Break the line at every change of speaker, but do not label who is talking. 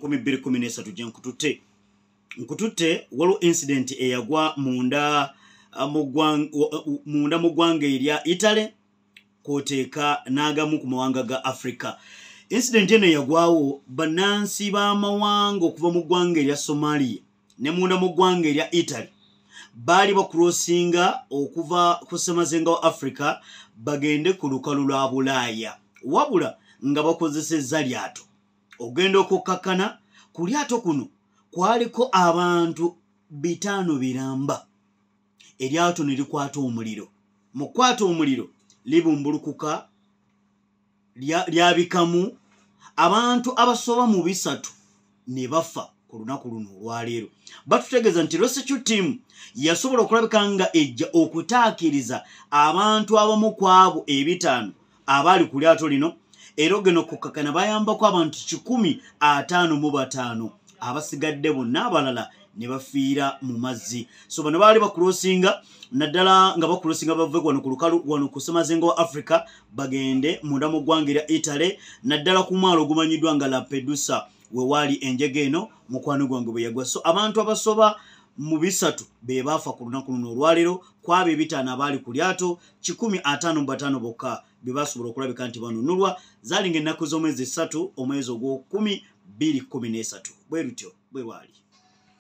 2013 gye nkututte. Nkututte waliwo incident eyagwa munda mu ggwanga erya Italy kwoteeka n'agamu ku mawanga ga Africa. Incident eno eyagwawo bannansi b'amawanga okuva mu ggwanga erya Somalia ne munda mu ggwanga erya Italy baali bakurosinga okuva ku ssemazinga wa Africa bagende ku lukalu lwa Bulaaya, wabula nga bakozesezza lyato. Ogenda okukkakkana ku lyato kuno kwaliko abantu 5 biramba. Eryato ne likwata omuliro. Mu kukwata omuliro libumbulukuka lyabikamu abantu abasoba mu 3 ne bafa ku lunaku luno olwaleero. Batutegeeza nti rescue team yasobola okulabika nga ejja okutaakiriza abantu abamu ku abo 5 abaali ku lyato lino, era ogenda okukkakkana bayambako abantu 155 abasigadde bonna abalala ne bafiira mu mazzi. So bano baali bakulosinga naddala nga bakulosinga bave wano ku lukalu wano ku ssemazinga wa Africa bagende munda mu ggwanga erya Italy, naddala ku mwalo ogumanyiddwa nga Lampedusa we waali enjega eno mukwano gwange bwe yagwa. So abantu abasoba mu 3 be baafa ku lunaku luno olwaleero. Ku abo 5 abaali ku lyato 155 bokka be basobola okulabika nti banunulwa. Zaalinga ennaku z'omwezi 3 omwezi ogw'okumi 2013. Bwe lutyo bwe lwali.